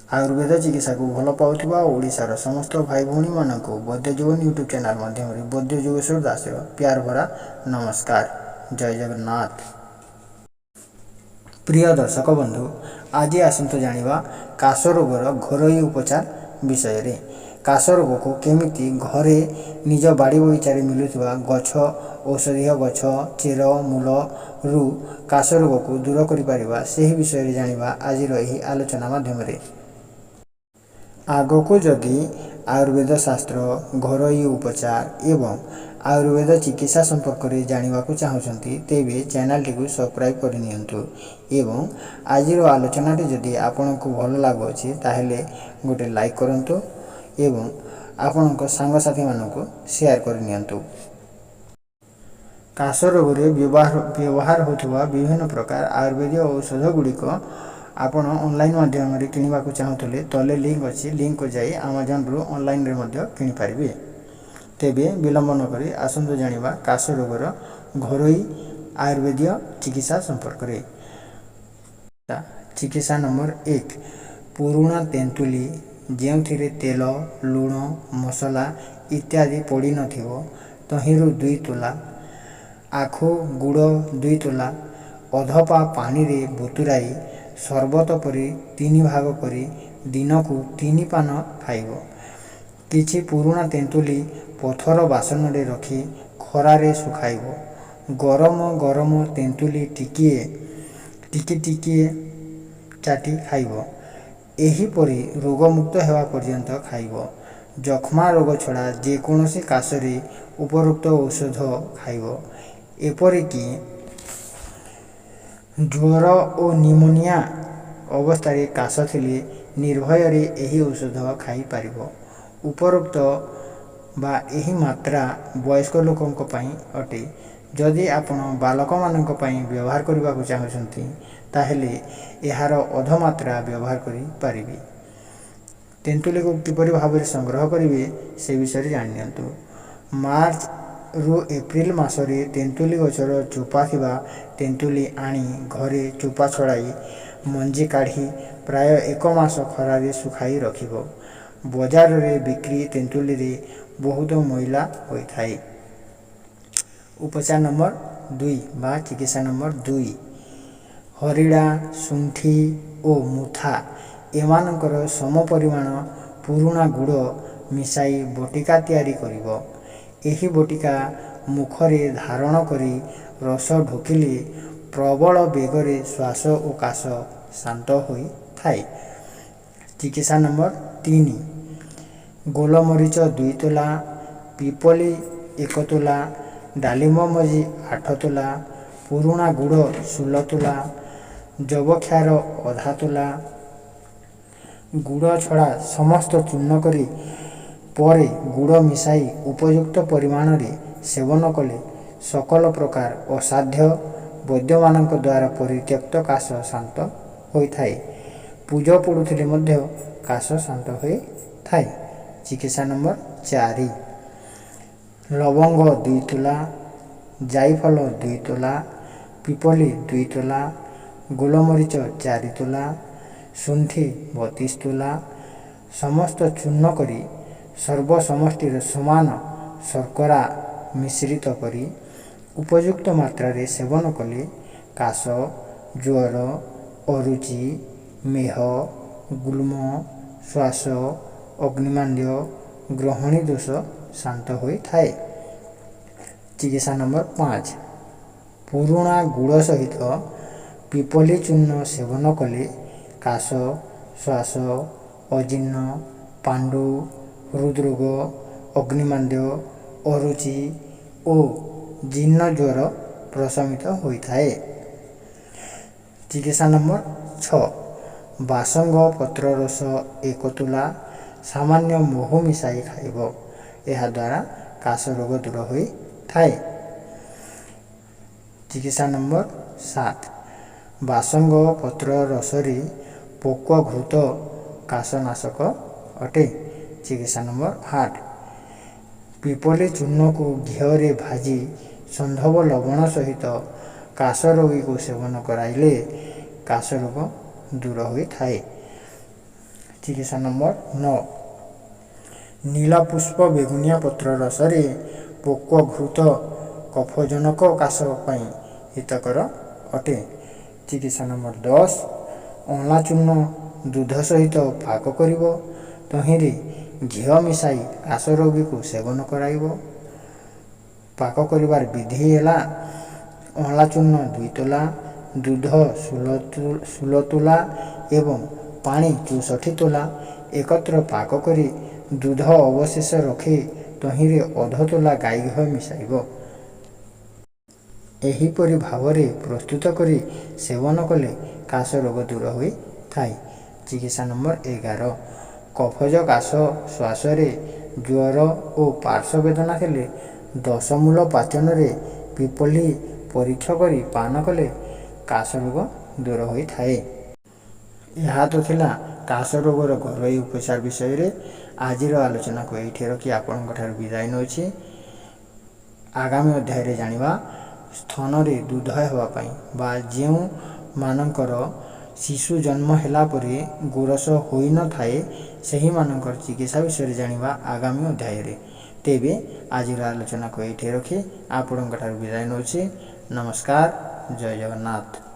ଆୟୁର୍ବେଦ ଚିକିତ୍ସାକୁ ଭଲ ପାଉଥିବା ଓଡ଼ିଶାର ସମସ୍ତ ଭାଇ ଭଉଣୀମାନଙ୍କୁ ବୈଦ୍ୟ ଜୀବନ ୟୁଟ୍ୟୁବ୍ ଚ୍ୟାନେଲ୍ ମାଧ୍ୟମରେ ବୈଦ୍ୟ ଯୋଗେଶ୍ୱର ଦାସର ପ୍ୟାର ଭରା ନମସ୍କାର। ଜୟ ଜଗନ୍ନାଥ। ପ୍ରିୟ ଦର୍ଶକ ବନ୍ଧୁ, ଆଜି ଆସନ୍ତୁ ଜାଣିବା କାଶ ରୋଗର ଘରୋଇ ଉପଚାର ବିଷୟରେ। କାଶ ରୋଗକୁ କେମିତି ଘରେ ନିଜ ବାଡ଼ି ବଗିଚାରେ ମିଳୁଥିବା ଗଛ, ଔଷଧୀୟ ଗଛ, ଚେର ମୂଳରୁ କାଶ ରୋଗକୁ ଦୂର କରିପାରିବା, ସେହି ବିଷୟରେ ଜାଣିବା ଆଜିର ଏହି ଆଲୋଚନା ମାଧ୍ୟମରେ। ଆଗକୁ ଯଦି ଆୟୁର୍ବେଦ ଶାସ୍ତ୍ର, ଘରୋଇ ଉପଚାର ଏବଂ ଆୟୁର୍ବେଦ ଚିକିତ୍ସା ସମ୍ପର୍କରେ ଜାଣିବାକୁ ଚାହୁଁଛନ୍ତି, ତେବେ ଚ୍ୟାନେଲଟିକୁ ସବସ୍କ୍ରାଇବ୍ କରିନିଅନ୍ତୁ ଏବଂ ଆଜିର ଆଲୋଚନାଟି ଯଦି ଆପଣଙ୍କୁ ଭଲ ଲାଗୁଅଛି, ତାହେଲେ ଗୋଟେ ଲାଇକ୍ କରନ୍ତୁ ଏବଂ ଆପଣଙ୍କ ସାଙ୍ଗସାଥିମାନଙ୍କୁ ସେୟାର କରିନିଅନ୍ତୁ। କାଶ ରୋଗରେ ବ୍ୟବହାର ହେଉଥିବା ବିଭିନ୍ନ ପ୍ରକାର ଆୟୁର୍ବେଦୀୟ ଔଷଧ ଗୁଡ଼ିକ ଆପଣ ଅନଲାଇନ୍ ମାଧ୍ୟମରେ କିଣିବାକୁ ଚାହୁଁଥିଲେ, ତଳେ ଲିଙ୍କ୍ ଅଛି, ଲିଙ୍କ୍କୁ ଯାଇ ଆମାଜନରୁ ଅନଲାଇନ୍ରେ ମଧ୍ୟ କିଣିପାରିବେ। ତେବେ ବିଳମ୍ବ ନକରି ଆସନ୍ତୁ ଜାଣିବା କାଶ ରୋଗର ଘରୋଇ ଆୟୁର୍ବେଦୀୟ ଚିକିତ୍ସା ସମ୍ପର୍କରେ। ଚିକିତ୍ସା ନମ୍ବର 1: ପୁରୁଣା ତେନ୍ତୁଲି, ଯେଉଁଥିରେ ତେଲ, ଲୁଣ, ମସଲା ଇତ୍ୟାଦି ପଡ଼ିନଥିବ, ତହିଁରୁ 2 ତୁଲା, ଆଖୁ ଗୁଡ଼ 2 ତୁଲା ଅଧପା ପାଣିରେ ବତୁରାଇ ସରବତ ପରି 3 ଭାଗ କରି ଦିନକୁ 3 ପାନ ଖାଇବ। କିଛି ପୁରୁଣା ତେନ୍ତୁଲି ପଥର ବାସନରେ ରଖି ଖରାରେ ଶୁଖାଇବ। ଗରମ ଗରମ ତେନ୍ତୁଲି ଟିକିଏ ଟିକି ଟିକିଏ ଚାଟି ଖାଇବ। ଏହିପରି ରୋଗମୁକ୍ତ ହେବା ପର୍ଯ୍ୟନ୍ତ ଖାଇବ। ଯକ୍ଷ୍ମା ରୋଗ ଛଡ଼ା ଯେକୌଣସି କାଶରେ ଉପରୋକ୍ତ ଔଷଧ ଖାଇବ। ଏପରିକି ଜ୍ୱର ଓ ନିମୋନିଆ ଅବସ୍ଥାରେ କାଶ ଥିଲେ ନିର୍ଭୟରେ ଏହି ଔଷଧ ଖାଇପାରିବ। ଉପରୋକ୍ତ ବା ଏହି ମାତ୍ରା ବୟସ୍କ ଲୋକଙ୍କ ପାଇଁ ଅଟେ। ଯଦି ଆପଣ ବାଳକମାନଙ୍କ ପାଇଁ ବ୍ୟବହାର କରିବାକୁ ଚାହୁଁଛନ୍ତି, ତାହେଲେ ଏହାର ଅଧ ମାତ୍ରା ବ୍ୟବହାର କରିପାରିବେ। ତେନ୍ତୁଳିକୁ କିପରି ଭାବରେ ସଂଗ୍ରହ କରିବେ, ସେ ବିଷୟରେ ଜାଣିନିଅନ୍ତୁ। ମାର୍ଚ୍ଚରୁ ଏପ୍ରିଲ ମାସରେ ତେନ୍ତୁଳି ଗଛର ଚୋପା ଥିବା ତେନ୍ତୁଳି ଆଣି ଘରେ ଚୋପା ଛଡ଼ାଇ ମଞ୍ଜି କାଢ଼ି ପ୍ରାୟ 1 ମାସ ଖରାରେ ଶୁଖାଇ ରଖିବ। ବଜାରରେ ବିକ୍ରି ତେନ୍ତୁଳିରେ ବହୁତ ମଇଳା ହୋଇଥାଏ। ଉପଚାର ନମ୍ବର 2 ବା ଚିକିତ୍ସା ନମ୍ବର 2: ହରିଡ଼ା, ଶୁଣ୍ଠି ଓ ମୁଥା ଏମାନଙ୍କର ସମ ପରିମାଣ ପୁରୁଣା ଗୁଡ଼ ମିଶାଇ ବଟିକା ତିଆରି କରିବ। ଏହି ବଟିକା ମୁଖରେ ଧାରଣ କରି ରସ ଢୋକିଲେ ପ୍ରବଳ ବେଗରେ ଶ୍ୱାସ ଓ କାଶ ଶାନ୍ତ ହୋଇଥାଏ। ଚିକିତ୍ସା ନମ୍ବର 3: ଗୋଲମରିଚ 2 ତୁଲା, ପିପଲି 1 ତୁଲା, ଡାଳିମ୍ବ ମଞ୍ଜି 8 ତୁଲା, ପୁରୁଣା ଗୁଡ଼ 16 ତୁଲା, ଯବକ୍ଷାର ଅଧା ତୁଲା, ଗୁଡ଼ ଛଡ଼ା ସମସ୍ତ ଚୂର୍ଣ୍ଣ କରି ପରେ ଗୁଡ଼ ମିଶାଇ ଉପଯୁକ୍ତ ପରିମାଣରେ ସେବନ କଲେ ସକଳ ପ୍ରକାର ଅସାଧ୍ୟ ବୈଦ୍ୟମାନଙ୍କ ଦ୍ୱାରା ପରିତ୍ୟକ୍ତ କାଶ ଶାନ୍ତ ହୋଇଥାଏ। ପୁଜ ପଡ଼ୁଥିଲେ ମଧ୍ୟ କାଶ ଶାନ୍ତ ହୋଇଥାଏ। ଚିକିତ୍ସା ନମ୍ବର 4: ଲବଙ୍ଗ 2 ତୁଲା, ଜାଇଫଳ 2 ତୁଲା, ପିପଲି 2 ତୁଲା, ଗୋଲମରିଚ 4 ତୁଲା, ଶୁଣ୍ଠି 32 ତୁଲା ସମସ୍ତ ଚୂର୍ଣ୍ଣ କରି ସର୍ବସମଷ୍ଟିର ସମାନ ଶର୍କରା ମିଶ୍ରିତ କରି ଉପଯୁକ୍ତ ମାତ୍ରାରେ ସେବନ କଲେ କାଶ, ଜ୍ୱର, ଅରୁଚି, ମେହ, ଗୁଳ୍ମ, ଶ୍ୱାସ, ଅଗ୍ନିମାନ୍ଦ୍ୟ, ଗ୍ରହଣୀ ଦୋଷ ଶାନ୍ତ ହୋଇଥାଏ। ଚିକିତ୍ସା ନମ୍ବର 5: ପୁରୁଣା ଗୁଡ଼ ସହିତ ପିପଲି ଚୂର୍ଣ୍ଣ ସେବନ କଲେ କାଶ, ଶ୍ୱାସ, ଅଜୀର୍ଣ୍ଣ, ପାଣ୍ଡୁ, ହୃଦରୋଗ, ଅଗ୍ନିମାନ୍ଦ୍ୟ, ଅରୁଚି ଓ ଜୀର୍ଣ୍ଣ ଜ୍ୱର ପ୍ରଶମିତ ହୋଇଥାଏ। ଚିକିତ୍ସା ନମ୍ବର 6: ବାସଙ୍ଗ ପତ୍ର ରସ 1 ତୁଲା ସାମାନ୍ୟ ମହୁ ମିଶାଇ ଖାଇବ। ଏହାଦ୍ୱାରା କାଶ ରୋଗ ଦୂର ହୋଇଥାଏ। ଚିକିତ୍ସା ନମ୍ବର 7: ବାସଙ୍ଗ ପତ୍ର ରସରେ ପକ୍ୱ ଘୃତ କାଶନାଶକ ଅଟେ। ଚିକିତ୍ସା ନମ୍ବର 8: ପିପଲି ଚୂର୍ଣ୍ଣକୁ ଘିଅରେ ଭାଜି ସୈନ୍ଧବ ଲବଣ ସହିତ କାଶ ରୋଗୀକୁ ସେବନ କରାଇଲେ କାଶ ରୋଗ ଦୂର ହୋଇଥାଏ। ଚିକିତ୍ସା ନମ୍ବର 9, ନୀଳପୁଷ୍ପ ବେଗୁନିଆ ପତ୍ର ରସରେ ପକ୍ୱ ଘୃତ କଫଜନକ କାଶ ପାଇଁ ହିତକର ଅଟେ। ଚିକିତ୍ସା ନମ୍ବର 10, ଅଁଳା ଚୂର୍ଣ୍ଣ ଦୁଧ ସହିତ ପାକ କରିବ, ତହିଁରେ ଘିଅ ମିଶାଇ କାଶ ରୋଗୀକୁ ସେବନ କରାଇବ। ପାକ କରିବାର ବିଧି ହେଲା ଅଁଳା ଚୂର୍ଣ୍ଣ 2 ତୋଲା, ଦୁଧ 16 ତୋଲା ଏବଂ ପାଣି 64 ତୋଲା ଏକତ୍ର ପାକ କରି ଦୁଧ ଅବଶେଷ ରଖି ତହିଁରେ ଅଧ ତୋଲା ଗାଈ ଘିଅ ମିଶାଇବ। ଏହିପରି ଭାବରେ ପ୍ରସ୍ତୁତ କରି ସେବନ କଲେ କାଶ ରୋଗ ଦୂର ହୋଇଥାଏ। ଚିକିତ୍ସା ନମ୍ବର 11, କଫଜ କାଶ ଶ୍ୱାସରେ ଜ୍ୱର ଓ ପାର୍ଶ୍ୱ ବେଦନା ଥିଲେ ଦଶମୂଳ ପାଚନରେ ପିପଲି ପରୀକ୍ଷ କରି ପାନ କଲେ କାଶ ରୋଗ ଦୂର ହୋଇଥାଏ। ଏହା ତ ଥିଲା କାଶ ରୋଗର ଘରୋଇ ଉପଚାର ବିଷୟରେ। ଆଜିର ଆଲୋଚନାକୁ ଏଇଠି ରଖି ଆପଣଙ୍କ ଠାରୁ ବିଦାୟ ନେଉଛି। ଆଗାମୀ ଅଧ୍ୟାୟରେ ଜାଣିବା ସ୍ତନରେ ଦୁଧ ହେବା ପାଇଁ ବା ଯେଉଁମାନଙ୍କର ଶିଶୁ ଜନ୍ମ ହେଲା ପରେ ଗୋରସ ହୋଇନଥାଏ ସେହିମାନଙ୍କର ଚିକିତ୍ସା ବିଷୟରେ ଜାଣିବା ଆଗାମୀ ଅଧ୍ୟାୟରେ। ତେବେ ଆଜିର ଆଲୋଚନାକୁ ଏଇଠି ରଖି ଆପଣଙ୍କ ଠାରୁ ବିଦାୟ ନେଉଛି। ନମସ୍କାର, ଜୟ ଜଗନ୍ନାଥ।